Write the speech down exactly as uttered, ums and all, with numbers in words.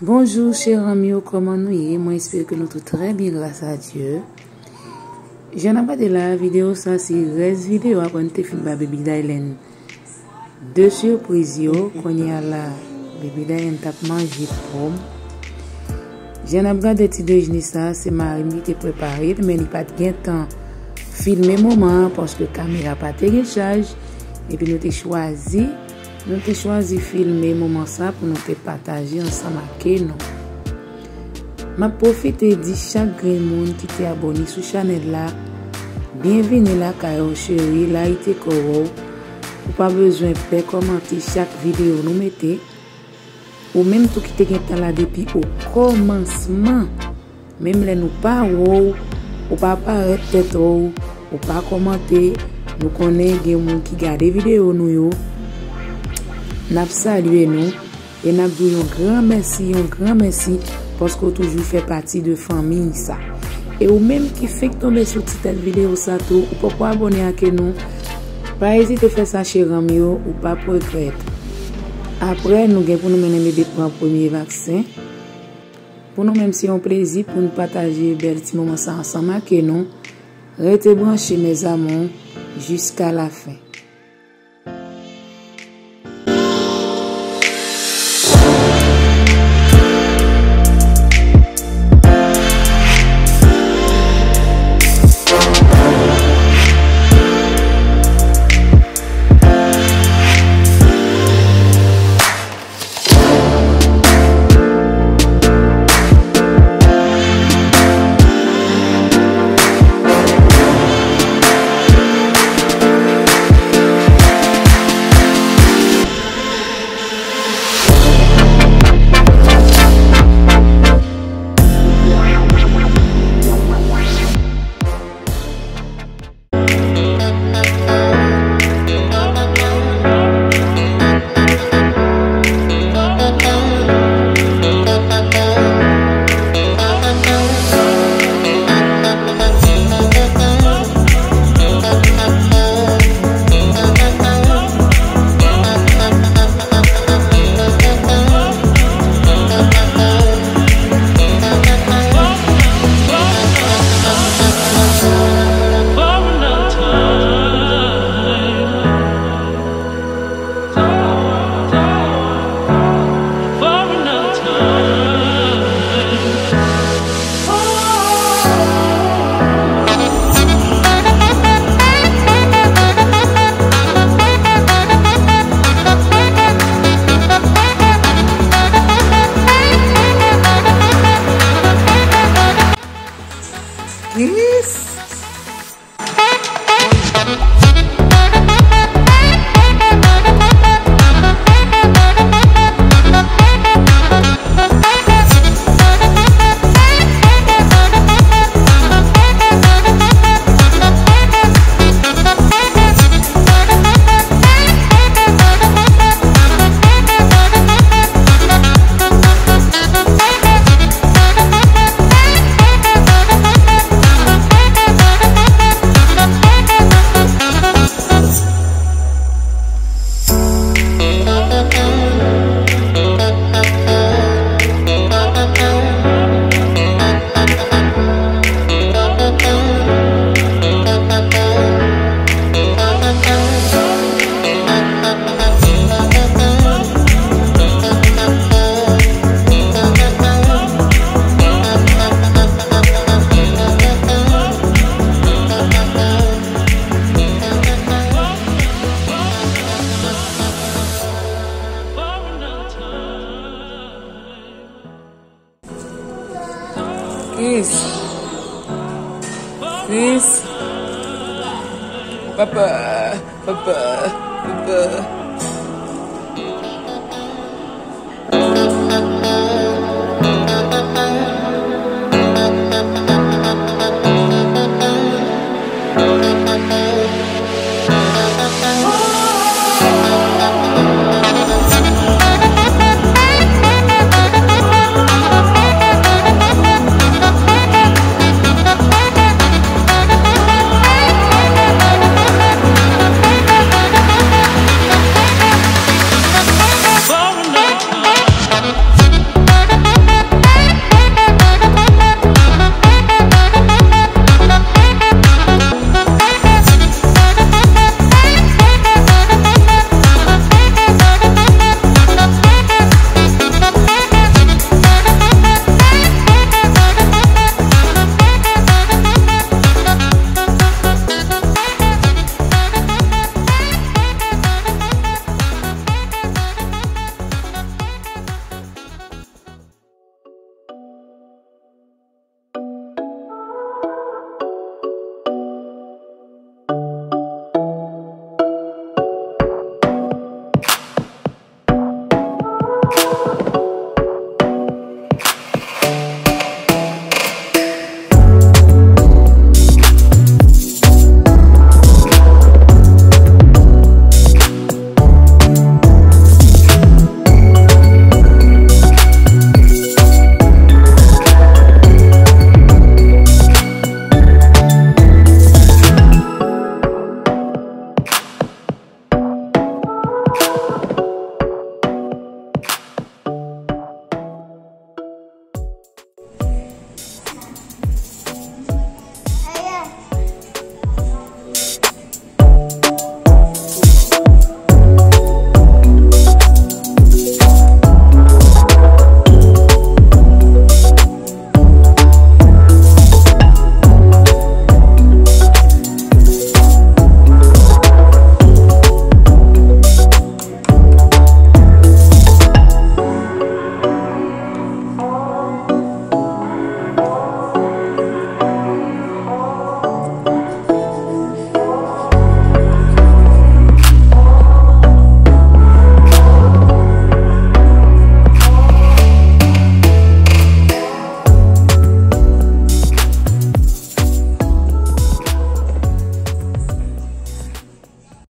Bonjou, chè zanmi yo, kòman nou ye? Mwen espere ke nou tout trè byen, gras a Dye. Jan n ap gade la, videyo sa se rès videyo apre n te fin ba Baby Dylan de sipriz yo. Kounye a la, Baby Dylan t ap manje pòm. Jan n ap gade ti dejene sa, se mari m ki te prepare l, men li pa t gen tan filme moman an paske kamera pa te gen chaj. Epi nou te chwazi, nou te chwazi filme moman sa pou nou te pataje ansanm ak nou. M ap pwofite di chak grenn moun ki te abòne sou chanèl la, byenvini lakay ou cheri, layite kò w. Ou pa bezwen pè kòmante chak videyo nou mete. Ou menm tou ki te gentan la depi o kòmansman, menm lè nou pa wè w, ou pa parèt tèt ou, ou pa kòmante, nou konnen gen moun ki gade videyo nou yo. N ap salye nou e n ap di w yon gran mèsi, yon gran mèsi paske w toujou fè pati de fanmi sa. E ou menm ki fenk tonbe sou ti tèt videyo sa tou, ou poko abòne ak nou, pa ezite fè sa chè zanmi yo, ou p ap regrèt. Apre, nou gen pou nou mennen bebe pran premye vaksen. Pou nou menm, se yon plezi pou n pataje bèl ti moman sa ansanm ak nou. Rete branche, mes amours, jiska la fen. Yes. Chris. Chris. Papa, papa, papa.